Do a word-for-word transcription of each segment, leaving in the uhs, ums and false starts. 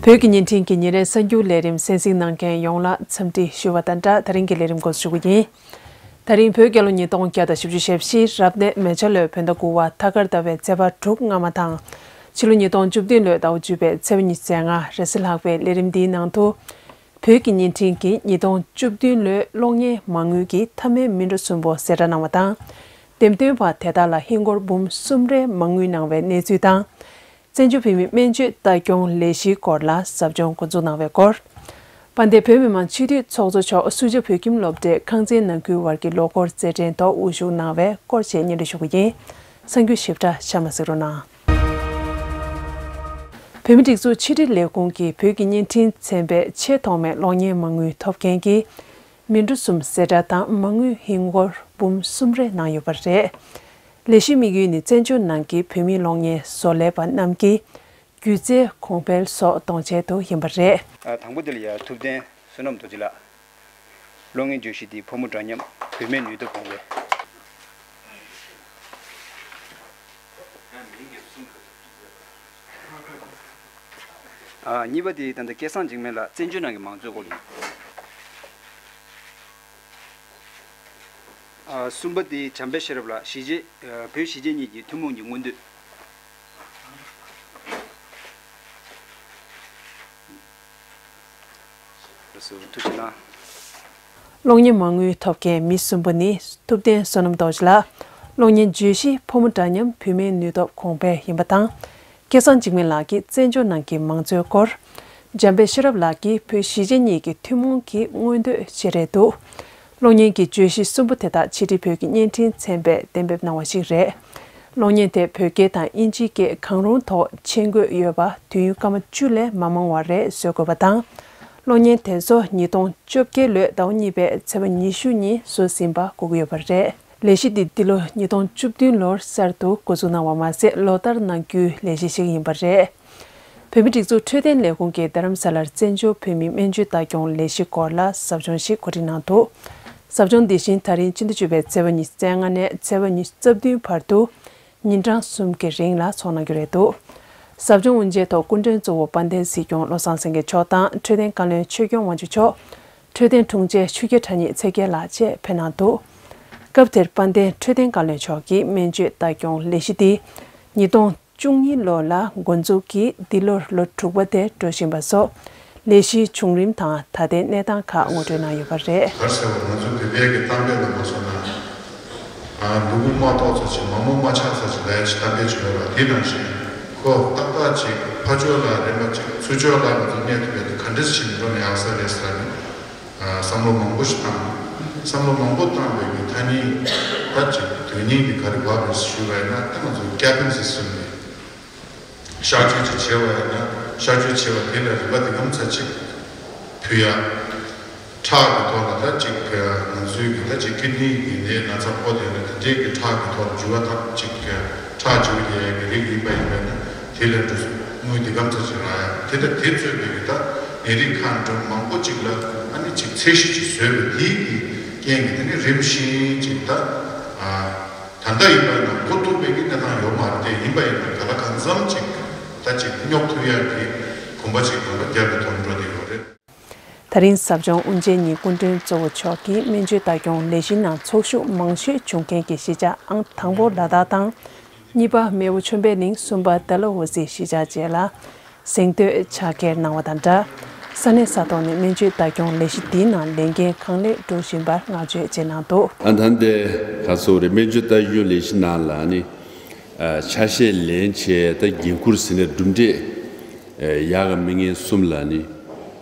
བོད་ཀྱི་བརྙན་འཕྲིན་གྱི་ཉིན་རེའི་གསར་འགྱུར་ལས་རིམ་གསན་གཟིགས་གནང་མཁན་ཡོངས་ལ་འཚམས་འདྲི་ཞུ་བ་དང་སྦྲགས། ད་རིང་གི་ལས་རིམ་འགོ་འཛུགས་ཞུ་གི་ཡིན། ད་རིང་བོད་རྒྱལ་ལོ་ཉིས་སྟོང་བརྒྱ་དང་བཞི་བཅུ་ཞེ་བཞི་རབ་གནས་མེ་བྱ་ལོའི་བོད་ཟླ་དགུ་བ་ཐ་སྐར་ཟླ་བའི་ཚེས་པ་དྲུག་སྔ་མ་དང་། ཕྱི་ལོ་ཉིས་སྟོང་བཅུ་བདུན་ལོའི་ཟླ་བ་བཅུ་པའི་ཚེས་པ་ཉི་ཤུ་རྩ་ལྔ་རེས་གཟའ་ལྷག་པའི་ལས་རིམ་འདིའི་ནང་དུ། བོད་ཀྱི་བརྙན་འཕྲིན་གྱི་ཉིས་སྟོང་བཅུ་བདུན་ལོའི་གློག་བརྙན་མ་དངུལ་གྱི་མཐའ་མའི་མི་འགྲོ་གསུམ་པོ་གསལ་བསྒྲགས་གནང་བ་དང་། འདེམས་ཐོན་པ་དེ་དག་ལ་ཧིན་སྒོར་འབུམ་གསུམ་རེ་མ་དངུལ་གནང་བའི་གནས་ཚུལ་དང་། བཙན་བྱོལ་བོད་མིའི་སྨན་བཅོས་ལྟ་སྐྱོང་ལས་གཞིའི་སྐོར་ལ་ཟབ་སྦྱོང་འགོ་འཛུགས་གནང་བའི་སྐོར། དཔལ་ལྡན་བོད་མི་མང་སྤྱི་འཐུས་ཚོགས་གཙོ་མཆོག་སུམ་བརྒྱ་བོད་ཁྱིམ་སློབ་གྲྭའི་ཁང་ཚན་ནང་ཁུལ་བར་གྱི་ལོ་འཁོར་རྩེད་འགྲན་ཐོག་དབུ་བཞུགས་གནང་བའི་སྐོར་བཅས་སྙན་སྒྲོན་ཞུ་གི་ཡིན། གསར་འགྱུར་ཞིབ་ཕྲ་གཤམ་ལ་གཟིགས་རོགས་གནང་། བོད་མིའི་སྒྲིག་འཛུགས་ཕྱི་དྲིལ་ལས་ཁུངས་ཀྱིས་བོད་ཀྱི་བརྙན་འཕྲིན་ཚན་པའི་ཆེས་ཐོག་མའི་གློག་བརྙན་མ་དངུལ་ཐོབ་མཁན་གྱི་མི་འགྲོ་གསུམ་གསལ་བསྒྲགས་དང་མ་དངུལ་ཧིན་སྒོར་འབུམ་གསུམ་རེ་གནང་ཡོད་པ་རེད། ལས་གཞིའི་དམིགས་ཡུལ་ནི་བཙན་བྱོལ་ནང་གི་བོད་མིའི་གློག་བརྙན་བཟོ་ལས་པ་རྣམས་ཀྱི་སྒྱུ་རྩལ་གོང་འཕེལ་སོགས་གཏོང་ཆེད་དུ་ཡིན་པ་རེད། ཨ། དང་པོ་དེ་ལ་ཡ་ཐུབ་བསྟན་བསོད་ནམས་རྡོ་རྗེ་ལགས། གློག་བརྙན་བརྗོད་གཞི་འདི་ཕོ་མོ་འདྲ་མཉམ་བུད་མེད་ནུས་སྟོབས་གོང་འཕེལ། ཨ། གཉིས་པ་དེ་ད་ལྟ་སྐལ་བཟང་འཇིགས་མེད་ལགས། བཙན་བྱོལ་ནང་གི་མང་གཙོའི་སྐོར་ཡིན། ཨ། གསུམ་པ་དེ་འཇམ་དཔལ་ཤེས་རབ་ལགས། གཞིས་བྱེས། ཨ། བོད་གཞིས་བྱེས་གཉིས་ཀྱི་ཐུན་མོང་གི་མངོན་འདོད། ལགས་སོ། ཐུགས་རྗེ་གནང་། གློག་བརྙན་མ་དངུལ་ཐོབ་མཁན་མི་གསུམ་པོ་ནི་ཐུབ་བསྟན་བསོད་ནམས་རྡོ་རྗེ་ལགས། གློག་བརྙན་བརྗོད་གཞི་ཕོ་མོ་འདྲ་མཉམ་བུད་མེད་ནུས་སྟོབས་གོང་འཕེལ་ཡིན་པ་དང་། སྐལ་བཟང་འཇིགས་མེད་ལགས་ཀྱིས་བཙན་བྱོལ་ནང་གི་མང་གཙོའི་སྐོར། འཇམ་དཔལ་ཤེས་རབ་ལགས་ཀྱིས་བོད་གཞིས་བྱེས་གཉིས་ཀྱི་ཐུན་མོང་གི་མངོན་འདོད་བཅས་རེད་འདུག་གློག་བརྙན་གྱི་བརྗོད་གཞི་གསུམ་པོ་དེ་དག་ཕྱི་དྲིལ་བོད་ཀྱི་བརྙན་འཕྲིན་ཚན་པས་གཏན་འབེབས་གནང་བ་ཞིག་རེད། གློག་བརྙན་དེ་བོད་སྐད་དང་དབྱིན་ཇིའི་སྐད་གང་རུང་ཐོག་མཆན་འགོད་ཡོད་པ་དུས་ཡུན་སྐར་མ་བཅུ་ལས་མ་མང་བ་རེ་བཟོ་དགོས་པ་དང་། གློག་བརྙན་དེ་ཚོ་ཉིས་སྟོང་བཅོ་བརྒྱད་ལོའི་ཟླ་བ་གཉིས་པའི་ཚེས་པ་ཉི་ཤུ་ཉིན་བཟོ་ཟིན་པ་དགོས་ཀྱི་ཡོད་པ་རེད། ལས་གཞི་འདི་འདི་ལོ་ཉིས་སྟོང་བཅུ་བདུན་ལོར་གསར་དུ་འགོ་འཛུགས་གནང་བ་མ་ཟད་ལོ་ལྟར་གནང་རྒྱུའི་ལས་གཞི་ཞིག་ཡིན་པ་རེད། བོད་མིའི་སྒྲིག་འཛུགས་འཕྲོད་བསྟེན་ལས་ཁུངས་ཀྱིས་རྡ་རམ་ས་ལར་བཙན་བྱོལ་བོད་མིའི་སྨན་བཅོས་ལྟ་སྐྱོང་ལས་གཞི་སྐོར་ལ་ཟབ་སྦྱོང་ཞིག་གོ་སྒྲིག་གནང་འདུག་ཟབ་སྦྱོང་འདི་བཞིན་ད་རིང་སྤྱི་ཟླ་བཅུ་པའི་ཚེས་པ་ཉི་ཤུ་རྩ་ལྔ་ནས་ཚེས་པ་ཉི་ཤུ་རྩ་བདུན་བར་དུ་ཉིན་གྲངས་གསུམ་གྱི་རིང་ལ་འཚོགས་གནང་རྒྱུ་རེད་འདུག་ཟབ་སྦྱོང་དབུ་འབྱེད་ཐོག་སྐུ་མགྲོན་གཙོ་བོ་དཔལ་ལྡན་སྲིད་སྐྱོང་བློ་བཟང་སེང་གེ་མཆོག་དང་འཕྲོད་བསྟེན་བཀའ་བློན་ཆོས་སྐྱོང་དབང་ཕྱུག་མཆོག་འཕྲོད་བསྟེན་དྲུང་ཆེ་ཆོས་རྒྱལ་ཁྲ་ཉིད་ཚེ་རྒྱལ་ལགས་བཅས་ཕེབས་གནང་འདུག་སྐབས་དེར་དཔལ་ལྡན་འཕྲོད་བསྟེན་བཀའ་བློན་མཆོག་གིས་སྨན་བཅོས་ལྟ་སྐྱོང་ལས་གཞི་འདི་ཉིས་སྟོང་བཅུ་གཉིས་ལོ་ལ་འགོ་འཛུགས་ཀྱིས་འདི་ལོར་ལོ་དྲུག་པ་དེ་འགྲོ་བཞིན་པ་སོགས་ལས་གཞིའི་བྱུང་རིམ་དང་ད་ལྟའི་གནས་སྟངས་ཁག་ངོ་སྤྲོད་གནང་ཡོད་པ་རེད། ག་རེ་ཟེར་བ་ང་ཚོ་བོད་པའི་གི་གཏམ་དཔེ་ལ་མ་སོང་ན། ཨ། ལུ་གུ་མ་ཐོག་ཚ་ཅིག་མ་མོ་མ་ཆགས་ཚ་ཅིག་ལབ་ཡ་ཅིག་གཏམ་དཔེ་ཅིག་ཡོད་པ་དེ་ནང་བཞིན། ཁོ་ཏག་ཏག་ཅིག་ཕར་ཕྱོགས་ལ་རན་པ་ཅིག་ཚུར་ཕྱོགས་ལ་ང་ཚོ་གནས་ཐུབ་པའི་དེ་ག་འདྲ་ཞིག་འགྲོ་ན་ཡག་ས་རེད་ཟེར་ནས། ཨ། བསམ་བློ་མང་པོ་ཞིག་བཏང་། བསམ་བློ་མང་པོ་བཏང་བའི་གི་ཐ་སྙད་ད་ཅིག་དོན་སྙིང་དེ་ག་རེ་བབས་རེད་ཞུས་པ་ཡིན་ན། ད་ང་ཚོ་སྐྱ་ཕན་ཟེར་གསུངས་ནས། གཤག་བཅོས་ཅིག་བྱས་པ་ཡིན་ན། གཤག་བཅོས་བྱས་པ་དེ་ལ་རིན་པ་དེ་གམ་ཚ་ཅིག་ཕུལ་ཡ། ཁྲག་གི་ཐོག་ལ་ད་ཅིག་ང་ཚོའི་གི་ད་ཅིག་ཀིཌ་ནི་གི་ནད་ན་ཚ་ཕོག་བསྡད་ན་དེ་འདྲའི་གི་ཁྲག་གི་ཐོག་ལ་འགྱུར་བ་དང་ཅིག་ཁྲག་འཇུ་བ་རྒྱག་ཡ་གི་རིགས་ཡིན་པ་ཡིན་པས་ན། དེ་ལ་འགྲོ་དངུལ་དེ་གམ་ཚ་ཅིག་རག་ཡ། དེ་ལྟར་དེ་གཙོས་པའི་གི་ད་ནད་རིགས་ཁག་འདྲ་མང་པོ་ཅིག་ལ་ཨ་ནི་ཅིག་ཚད་གཞི་ཅིག་བཟོས་པ་དེའི་གི་རྐྱེན་གྱིས་དེ་ནི་རིམ་བཞིན་ཅིག་ད། ཨ། ད་ལྟ་ཡིན་པ་ན་འགོ་ཐུག་པའི་གི་གནས་སྟངས་ཡོད་མ་རེད་དེ། ཡིན་པ་ཡིན་ན་ག་ལ་གང་འཚམ་ཅིག་ད་ཅིག་སྙོབ་ཐུབ་ཡག་གི་གོམ་པ་ཅིག་གོམ་པ་རྒྱབ་པའི་ཐོག་འགྲོ་བསྡད་ཡོད་རེད། ད་རིང་ཟབ་སྦྱོང་དབུ་འབྱེད་ཉིན་སྐུ་མགྲོན་གཙོ་བོ་མཆོག་གིས་སྨན་བཅོས་ལྟ་སྐྱོང་ལས་གཞི་ནང་ཚོགས་ཞུགས་མང་ཤོས་བྱུང་མཁན་གྱི་གཞིས་ཆགས་ཨང་དང་པོ་ལ་དྭགས་དང་། གཉིས་པ་མེས་པོ་ཆོས་འཕེལ་གླིང་། གསུམ་པ་ཌལ་ཧོ་སི་གཞིས་ཆགས་བཅས་ལ། གཟེངས་བསྟོད་ཕྱག་འཁྱེར་གནང་བ་དང་སྦྲགས། ས་གནས་ས་ཐོག་ནས་སྨན་བཅོས་ལྟ་སྐྱོང་ལས་གཞི་འདིའི་ནང་ལས་འགན་གང་ལེགས་སྒྲུབ་བཞིན་པར་བསྔགས་བརྗོད་བྱས་གནང་འདུག་ཨ། ད་ལྟའི་ག་ཚོད་རེད། སྨན་བཅོས་ལྟ་སྐྱོང་ལས་གཞི་ནང་ལ་ནི། ཨ། ཆ་ཤས་ལེན་བྱས་ད་འགན་འཁུར་ཟིན་ནས་གྲུབ་འབྲས་ཡག་ག་མི་ངན་གསུམ་ལ་ནི། ཨ།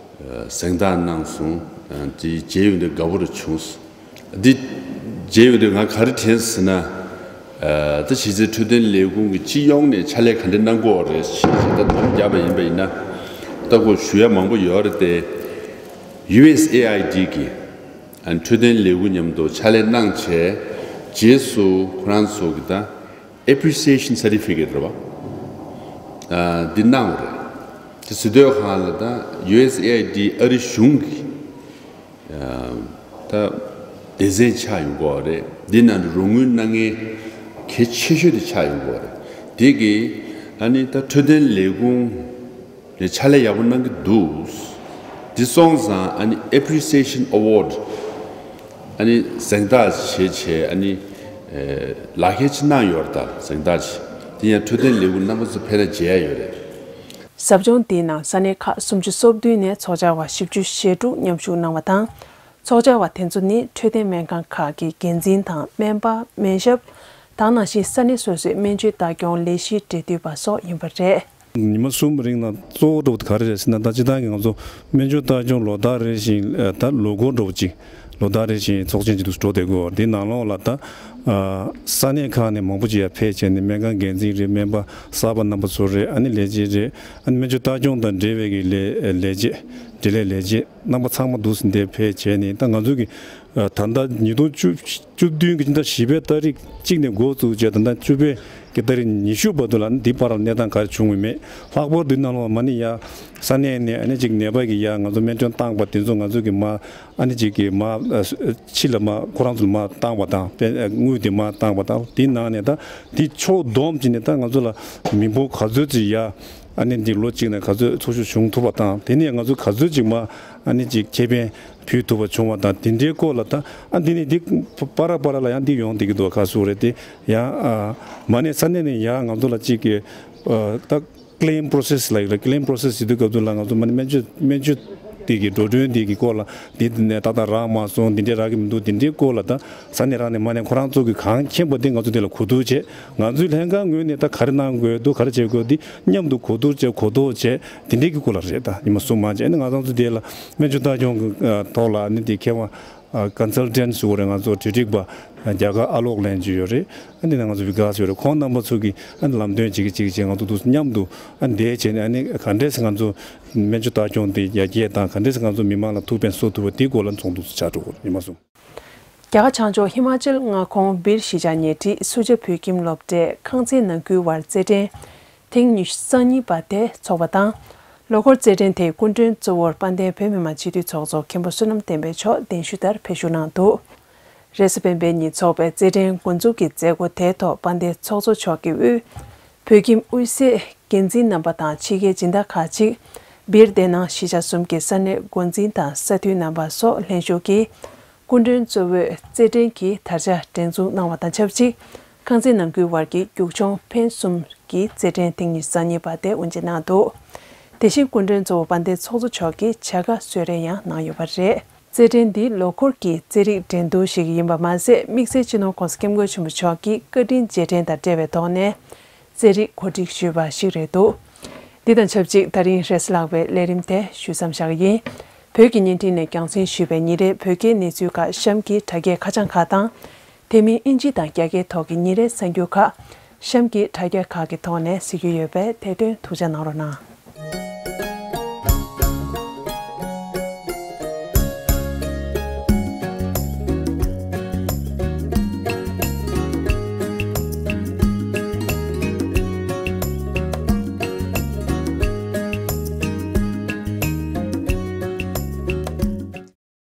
གཟེངས་རྟགས་གནང་སོང་། ཨ། དེ་མཇལ་ཡོང་དུས་དགའ་པོ་རུ་བྱུང་། འདི་མཇལ་ཡོང་དུས་ང་ག་རེ་དྲན་ཟེར་ན། ཨ། ད་གཞིས་རྩེ་འཕྲོད་བསྟེན་ལས་ཁུངས་ཀྱི་སྤྱི་ཡོངས་ནས་ཕྱག་ལས་ག་འདྲ་གནང་གི་ཡོད་རེད་ཞེས་ད་དམ་བརྒྱབ་པ་ཡིན་པ་ཡིན་ན། ད་ཁོ་ཞུ་ཡ་མང་པོ་ཡོད་རེད་དེ། ཡུ་ཨེས་ཨེ་ཨའི་ཌི་གི། ཨ། འཕྲོད་བསྟེན་ལས་ཁུངས་མཉམ་དུ་ཕྱག་ལས་གནང་བྱས། རྗེས་སུ་ཁོ་རང་ཚོ་གི་ད་ཨེ་པི་རི་སི་ཨེ་ཤན་སར་ཊི་ཕི་ཀེཊ་རེད་པ། ཨ། འདི་གནང་བ་རེད། དེ་ཟེར་དུས་སྒང་ལ་ད་ཡུ་ཨེས་ཨེ་ཨའི་ཌི་ཨ་རི་གཞུང་གི། ཨ། ད་སྡེ་ཚན་ཆགས་ཡོང་གི་ཡོད་རེད། འདི་ནང་དུ་རོགས་དངུལ་གནང་མཁན་གལ་ཆེ་ཤོས་དེ་ཆགས་ཡོང་གི་ཡོད་རེད། དེ་གིས་ཨ་ནི་ད་འཕྲོད་བསྟེན་ལས་ཁུངས་ ལས་ཕྱག་ལས་ཡག་པོ་གནང་གི་འདུག་འདི་སོང་ཙང་ཨ་ནི་Appreciation Award ཨ་ནི་གཟེངས་རྟགས་བྱས་བྱས་ཨ་ནི་ཨེ་ལག་ཁྱེར་ཅིག་གནང་ཡོད་རེད། ད་གཟེངས་རྟགས་ཅིག་དེ་ཡང་འཕྲོད་བསྟེན་ལས་ཁུངས་རྣམ་པ་ཚོ་ཕེབས་ན་མཇལ་ཡ་ཡོད་རེད། ཟབ་སྦྱོང་འདིའི་ནང་ས་གནས་ཁག་སུམ་ཅུ་སོ་བདུན་ནས་ཚོགས་བཅར་བ་བཞི་བཅུ་ཞེ་དྲུག་མཉམ་ཞུགས་གནང་བ་དང་། ཚོགས་བཅར་བ་དེ་ཚོ་ནི་འཕྲོད་བསྟེན་སྨན་ཁང་ཁག་གི་འགན་འཛིན་དང་སྨན་པ། སྨན་ཞབས། དེ་ནང་བཞིན་ས་གནས་སོ་སོའི་སྨན་བཅོས་ལྟ་སྐྱོང་ལས་གཞིའི་འབྲེལ་མཐུད་པ་སོགས་ཡིན་པ་རེད། ཉི་མ་གསུམ་རིང་ལ་གཙོ་བོ་འགྲོ་བ་ག་རེ་རེད་ཟེར་ན། ད་སྤྱིར་བཏང་གི་ང་ཚོ་སྨན་བཅོས་ལྟ་སྐྱོང་ལོ་ལྟར་རེ་བཞིན་ད་ལོ་འཁོར་འགྲོ་བ་ཅིག་ལོ་ལྟར་རེ་བཞིན་ཚོགས་ཆེན་ཅིག་ཏུ་འགྲོ་བསྡད་ཀྱི་ཡོད། དེའི་ནང་ལོགས་ལ་ད་ས་གནས་ཁག་ནས་མང་པོ་ཅིག་ཡར་ཕེབས་བྱས་ནས་སྨན་ཁང་འགན་འཛིན་རེད། སྨན་པ་གསར་པ་རྣམ་པ་ཚོ་རེད། ཨ་ནི་ལས་བྱེད་རེད། ཨ་ནི་སྨན་བཅོས་ལྟ་སྐྱོང་དང་འབྲེལ་བའི་གི་ལས་ལས་བྱེད་འབྲེལ་ལས་ལས་བྱེད་རྣམ་པ་ཚང་མ་འདུག་སེ་འདིར་ཕེབས་བྱས་ནས། ད་ང་ཚོ་གི་ད་ལྟ་ཉིས་སྟོང་བཅུ་བཅུ་བདུན་གྱི་ཕྱི་ཟླ་བཞི་པའི་ཏ་རིག་གཅིག་ནས་འགོ་བཙུགས་བྱས་ད་ལྟ་བཅུ་པའི་གི་ཏ་རིག་ཉི་ཤུ་བར་དུ་ལ་འདི་བར་ལ་གནས་སྟངས་ག་རེ་བྱུང་ཡོད་མེད། ལྷག་པར་དུ་ནང་ལོགས་མ་ཎི་ཡ་ས་གནས་ནས་ཨ་ནི་ཅིག་ནད་པ་གི་ཡ་ང་ཚོ་སྨན་ཁྲོན་བཏང་པ་དེ་ཚོ་ང་ཚོ་གི་མ་ཨ་ནི་ཅིག་གི་མ་ཕྱི་ལ་མ་ཁོ་རང་ཚོ་ལ་མ་བཏང་པ་དང་དངུལ་དེ་མ་བཏང་པ་དང་། དེའི་ནང་ནས་ད་དེ་ཕྱོགས་བསྡོམས་བྱས་ནས་ད་ང་ཚོ་ལ་མི་འབོར་ག་ཚོད་ཅིག་ཡ་ཨ་ནི་འདི་ལོ་གཅིག་ནས་ག་ཚོད་འཚོ་བཞུགས་བྱུང་ཐུབ་པ་དང་། དེ་ནས་ང་ཚོ་ག་ཚོད་ཅིག་མ་ཨ་ནི་ཅིག་ཁེ་ཕན་ཕུལ་ཐུབ་པ་བྱུང་བ་དང་། དེ་འདྲའི་སྐོར་ལ་ད་ཨ་འདི་ནས་འདི་པ་ར་པ་ར་ལ་ཡང་འདི་ཡོང་བསྡད་ཀྱི་འདུག་ག་སུ་རེད་དེ་ཡང་ཨ་མ་ནས་ས་གནས་ནས་ཡང་ང་ཚོ་ལ་གཅིག་གི་ཨ་ད་claim process ལ་ཡོད་རེད། claim process ཟེར་དུས་སྐབས་དུ་ལ་ང་ཚོ་མ་ནས་སྨན་བཅོས་སྨན་བཅོས་དེ་གི་འགྲོ་གྲོན་དེ་གི་སྐོར་ལ་འདི་ནས་ཏག་ཏག་རག་མ་སོང་། འདི་འདྲའི་རག་གི་མི་འདུག་འདི་འདྲའི་སྐོར་ལ་ད་ས་གནས་རང་ནས་མ་ནས་ཁོ་རང་ཚོ་གི་གང་མཁྱེན་པ་དེ་ང་ཚོ་དེ་ལ་གོ་བསྡུར་བྱས། ང་ཚོའི་ལྷན་ཁང་ངོས་ནས་ད་ག་རེ་གནང་དགོས་འདུག་ག་རེ་བྱེད་དགོས་འདི་མཉམ་དུ་གོ་བསྡུར་བྱས་གོ་རྟོགས་བྱས། དེ་འདྲའི་གི་སྐོར་ལ་རེད། ད་ཉི་མ་གསུམ་མ་བྱས་ནས་ང་ཚོ་དེ་ལ་སྨན་བཅོས་ལྟ་སྐྱོང་གི་ཐོག་ལ་ནི་དེ་མཁས་དབང་consultant ཟེར་བ་རེད། ང་ཚོ་དྲིལ་སྒྲིག་པ་རྒྱ་གར་ཨ་ལོག་ལན་ཅིག་ཡོད་རེད། ཨ་འདི་ནས་ང་ཚོ་བི་ག་སི་ཡོད་རེད། ཁོང་རྣམ་པ་ཚོ་གི་ཨ་ནི་ལམ་སྟོན་ཅིག་ཅིག་བྱས་ང་ཚོ་འདུག་མཉམ་དུ་ཨ་འདས་བྱས་ནས་ཨ་ནི་ག་འདྲས་སེ་ང་ཚོ་སྨན་བཅོས་ལྟ་སྐྱོང་དེ་ཡར་རྒྱས་དང་ག་འདྲས་སེ་ང་ཚོ་མི་མང་ལ་ཐུགས་ཕན་གསོ་ཐུབ་པ་དེའི་སྐོར་ལ་ཚོགས་འདུ་ཆགས་འགྲོ་གི་རེད། ཉི་མ་གསུམ། རྒྱ་གར་བྱང་ཕྱོགས་ཧི་མ་ཅལ་མངའ་ཁོངས་སྦིར་གཞིས་ཆགས་ཉེ་འཁྲིས་སུ་ཇ་བོད་ཁྱིམ་སློབ་གྲྭས་ཁང་ཚན་ནང་ཁུལ་དབར་རྩེད་འགྲན་ཐེངས་ཉི་ཤུ་རྩ་གཉིས་པ་དེ་འཚོགས་པ་དང་། ལོ་འཁོར་རྩེད་འགྲན་དེའི་སྐུ་མགྲོན་གཙོ་བོར་དཔལ་ལྡན་བོད་མི་མང་སྤྱི་འཐུས་ཚོགས་གཙོ་མཁན་པོ་བསོད་ནམས་བསྟན་འཕེལ་མཆོག་གདན་ཞུ་ལྟར་ཕེབས་བཞུགས་གནང་འདུག་རེས་གཟའ་སྤེན་པའི་ཉིན་འཚོགས་པའི་རྩེད་འགྲན་འགོ་འཛུགས་ཀྱི་མཛད་སྒོ་དེའི་ཐོག་དཔལ་ལྡན་ཚོགས་གཙོ་མཆོག་གིས་དབུས་བོད་ཁྱིམ་དབུས་སའི་འགན་འཛིན་རྣམ་པ་དང་ཕྱི་རྒྱལ་སྦྱིན་བདག་ཁག་ཅིག་སྦིར་བདེ་སྣང་གཞིས་ཆགས་གསུམ་གྱི་ས་གནས་འགོ་འཛིན་དང་ས་འཐུས་རྣམ་པ་སོགས་ལྷན་ཞུགས་ཀྱིས། སྐུ་མགྲོན་གཙོ་བོས་རྩེད་འགྲན་གྱི་དར་ཆ་སྒྲེང་འཛུགས་གནང་བ་དང་ཆབས་ཅིག་ཁང་ཚན་ནང་ཁུལ་དབར་གྱི་རྒྱུག་མཆོང་འཕེན་གསུམ་གྱི་རྩེད་འགྲན་ཐེངས་ཉི་ཤུ་རྩ་གཉིས་པ་དེ་དབུ་འབྱེད་གནང་འདུག་དེ་བཞིན་སྐུ་མགྲོན་གཙོ་བོ་དཔལ་ལྡན་ཚོགས་གཙོ་མཆོག་གིས་བྱ་དགའ་གསོལ་རས་ཡང་གནང་ཡོད་པ་རེད། རྩེད་འགྲན་འདི་ལོ་འཁོར་གྱི་རྩེད་རིགས་འགྲན་བསྡུར་ཞིག་ཡིན་པ་མ་ཟད། དམིགས་བསལ་སྤྱི་ནོར་༸གོང་ས་༸སྐྱབས་མགོན་ཆེན་པོ་མཆོག་གིས་བཀའ་དྲིན་རྗེས་དྲན་དང་འབྲེལ་བའི་ཐོག་ནས། རྩེད་རིགས་གོ་སྒྲིག་ཞུས་པ་ཞིག་རེད་འདུག་འདི་དང་ཆབས་ཅིག་ད་རིང་རེས་གཟའ་ལྷག་པའི་ལས་རིམ་དེ་ཞུས་མཚམས་བཞག་གི་ཡིན། བོད་ཀྱི་བརྙན་འཕྲིན་ནས་རྒྱང་སྲིང་ཞུས་པའི་ཉིན་རེའི་བོད་སྐད་གནས་ཚུལ་ཁག་གཤམ་གྱི་དྲ་རྒྱའི་ཁ་བྱང་ཁག་དང་། དེ་མིན་ཨིན་ཇི་དང་རྒྱ་སྐད་ཐོག་གི་ཉིན་རེའི་གསར་འགྱུར་ཁག་གཤམ་གྱི་དྲ་རྒྱ་ཁག་གི་ཐོག་ནས་གཟིགས་རྒྱུ་ཡོད་པས་དེ་དོན་ཐུགས་ཅག་གནང་རོགས་གནང་།